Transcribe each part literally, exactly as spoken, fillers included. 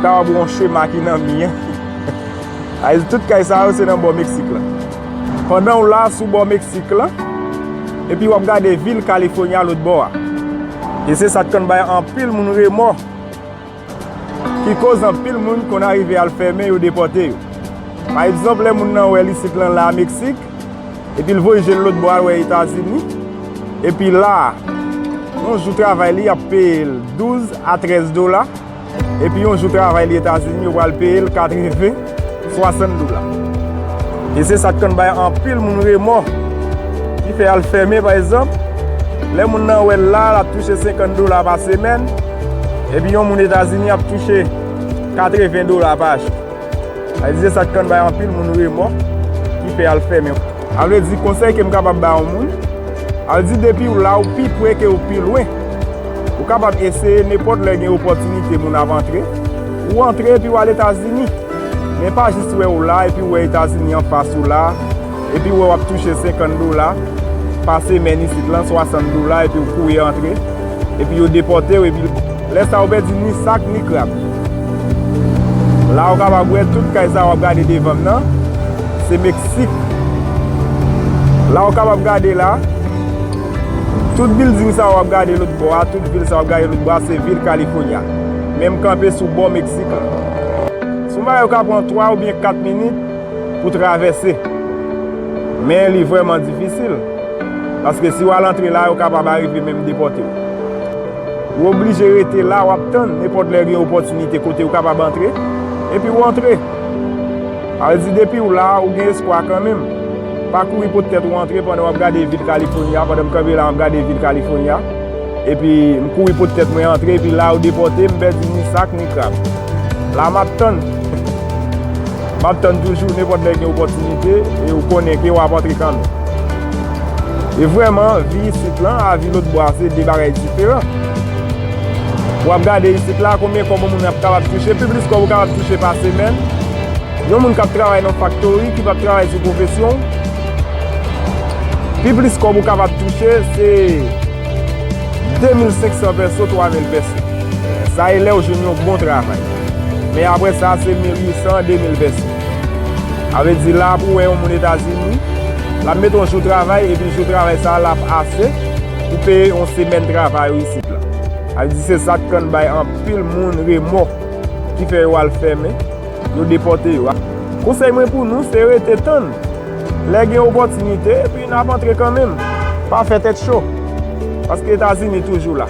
Sa w ap wè yon chema ki nan mi an. Sa vle di tout kay sa yo se nan bò Meksik lan. Pandan w la sou bò Meksik lan, epi w ap gade vil California lòt bò a. E se sa k konn bay anpil moun remò, ki koz anpil moun konn arive al fèmen, yo depòte yo. Pa egzanp, lè moun nan wè l isit lan la Meksik, epi l voye je l lòt bò a, l wè Etazini, epi la a, yon jou travay li ap peye l douz a trèz dola, epi yon jou travay li Etazini, yo pral peye l katreven, swasant dola. E se sa k konn bay anpil moun remò, ki fè al fèmen, pa egzanp, lè moun nan wè l la, l ap touche senkant dola pa semèn, epi yon moun Etazini ap touche katreven dola pa jou. Sa vle di se sa k konn bay anpil moun remò, ki fè al fèmen. Sa vle di konsèy ke m kapab ba yon moun, sa vle di depi w la, ou pi pre ke ou pi lwen. Ou kapab eseye nenpòt lè gen opòtinite moun ap antre. Ou antre epi w al Etazini. Men pa jis wè w la epi w wè Etazini anfas ou la, epi w wè w ap touche senkant dola pa semèn isit lan, swasant dola, epi w kouri antre, epi yo depòte w, epi lè sa a ou pèdi ni sak ni krab. La ou kapab wè tout kay sa w ap gade devan m nan, se Meksik. La ou kapab gade la, tout bilding sa w ap gade lòt bò a, tout vil sa w ap gade lòt bò a, se vil California. Men m kanpe sou bò Meksik lan. Se yon bagay ou ka pran twa oubyen kat minit pou travèse. Men li vrèman difisil. Paske si w al antre la, yo kapab arive menm depòte w. Ou oblije rete la, w ap tann nenpòt lè gen opòtinite kote ou kapab antre, epi w antre. Sa vle di depi w la, ou gen espwa kanmenm. Pa kouri pot tèt ou antre pandan w ap gade vil California, pandan m kanpe la, m ap gade vil California. Epi m kouri pot tèt mwen antre, epi la yo depòte m, m pèdi ni sak ni krab. La m ap tann. M ap tann toujou, nenpòt lè gen opòtinite, e ou konnen ke w ap antre kanmenm. E vrèman, vi isit lan a vi lòt bò a se de bagay diferan. W ap gade isit la, konbyen kòb yon moun ap kapab touche, pi plis kòb ou kapab touche pa semèn. Yon moun k ap travay nan faktori, ki p ap travay sou pwofesyon w, pi plis kòb ou kapab touche se de mil senk san pèso, twa mil pèso. Sa e lè w jwenn yon bon travay. Men apre sa, se mil uit san, de mil pèso. Sa vle di la pou w wè yon moun Etazini, l ap mete yon jou travay, epi jou travay sa a, l ap ase pou peye yon semèn travay ou isit la. Sa vle di se sa k konn bay anpil moun remò, ki fè yo al fèmen, yo depòte yo. Konsèy mwen pou nou, se rete tann. Lè gen opòtinite, epi n ap antre kanmenm. Pa fè tèt cho. Paske Etazini toujou la.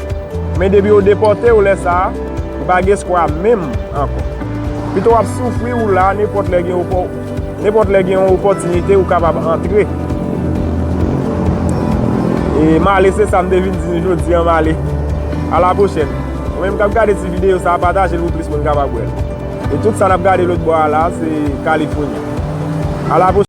Men depi yo depòte w lè sa a, ou pa gen espwa menm ankò. Pito w ap soufri ou la, nenpòt lè gen opò-, nenpòt lè gen yon opòtinite, ou kapab antre. E m ale, se sa m te vin di nou jodi a, m ale. A la pwochèn. Ou menm k ap gade ti videyo sa a, pataje l pou plis moun kapab wè l. E tout sa n ap gade lòt bò a la, se California. A la pwochèn.